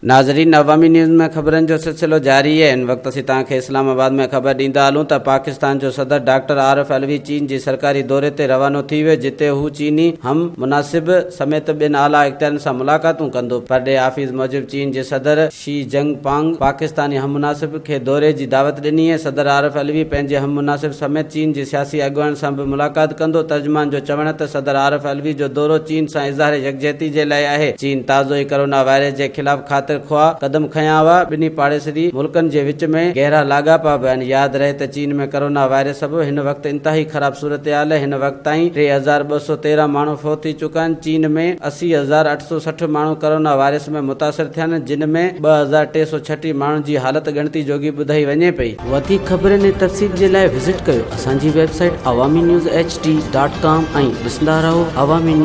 ناظرين عوامي نيوز ۾ خبرن جو سلسلو جاري آهي هن وقت اسين توهان کي اسلام آباد ۾ خبر ڏيندا هلون ته پاڪستان جو صدر ڊاڪٽر عارف علوي چين جي سرڪاري دوري تي روانو ٿي ويو جتي هو چيني هم منصب سميت ٻين اعليٰ اختيارين سان ملاقاتون ڪندو پرڏيهي آفيس موجب چين جي صدر شي جنگ پانگ پاڪستاني هم منصب کي دوري جي دعوت ڏني آهي صدر عارف علوي پنهنجي هم منصب سميت چين جي سياسي اڳواڻن سان به ملاقات ڪندو ترجمان جو چوڻ ته صدر عارف علوي جو دورو چين سان اظهار يڪجهتي جي لاء آهي. چين تازو ئي ڪرونا وائرس جي خلاف خاطر خواهه قدم کنيا هئا، ٻنهي پاڙيسري ملڪن جي وچ ۾ گهرا لاڳاپا به آهن، ياد رهي ته چين ۾ ڪرونا وائرس سبب هن وقت انتهائي خراب صورتحال آهي، هن وقت تائين 3213 ماڻهو فوت ٿي چڪا آهن، چين ۾ 80,860 ماڻهو ڪرونا وائرس ۾ متاثر ٿيا آهن، جن ۾ 2336 ماڻهن جي حالت ڳڻتي جوڳي ٻڌائي وڃي پئي. وڌيڪ خبرن ۽ تفصيل جي لاء وزٽ ڪيو اسان جي website Awami news H D dot com ۽ ڏسندا رهو عوامي نيوز.